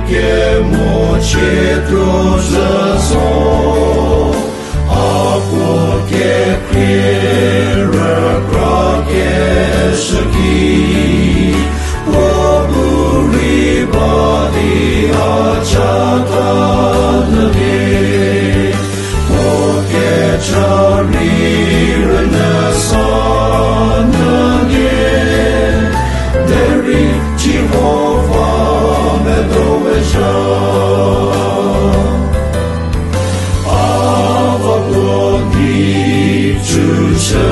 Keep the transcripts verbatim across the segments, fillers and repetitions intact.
Kemo chie tuo zhü zo, a puo kekhrie rükra keshü ki, puo bu rei ba di a cha ta nyü die, puo kecha rei rünyü sa nyü die, derei Jihova medo we zha. A va puo di chu chü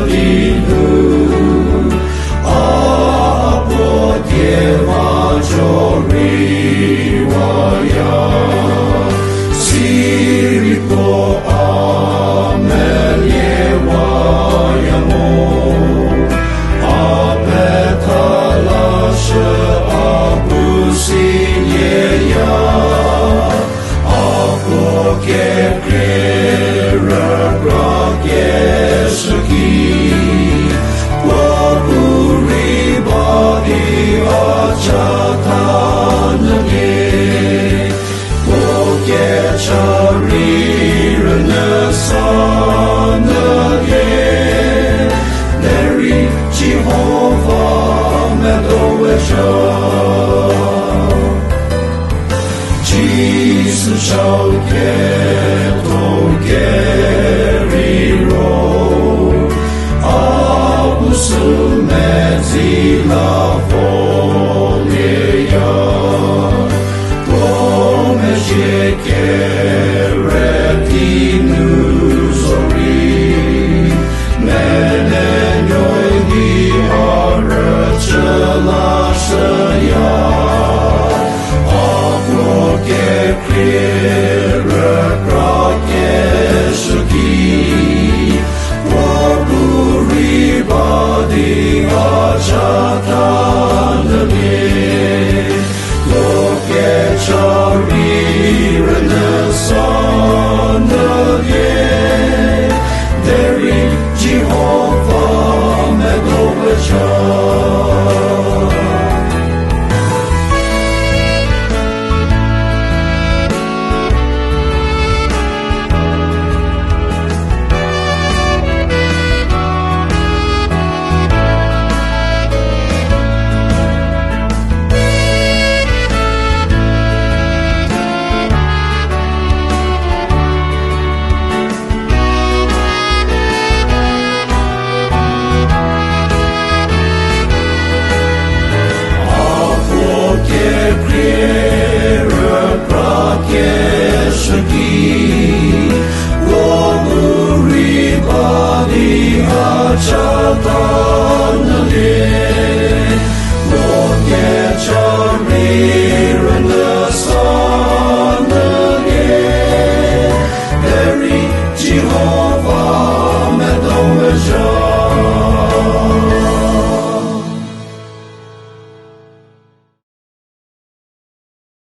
di nu, a puo die va jo rei waya, sirei puo a melie waya mo, a petha lashü a bu silieya, a puo kekhrie rükra keshü ki, puo bu rei ba di a cha ta nyü die, puo kecha rei rünyü sa nyü die, derei Jihova medo we zha. Jisu chau ketho kerei ro, a bu sü medzi la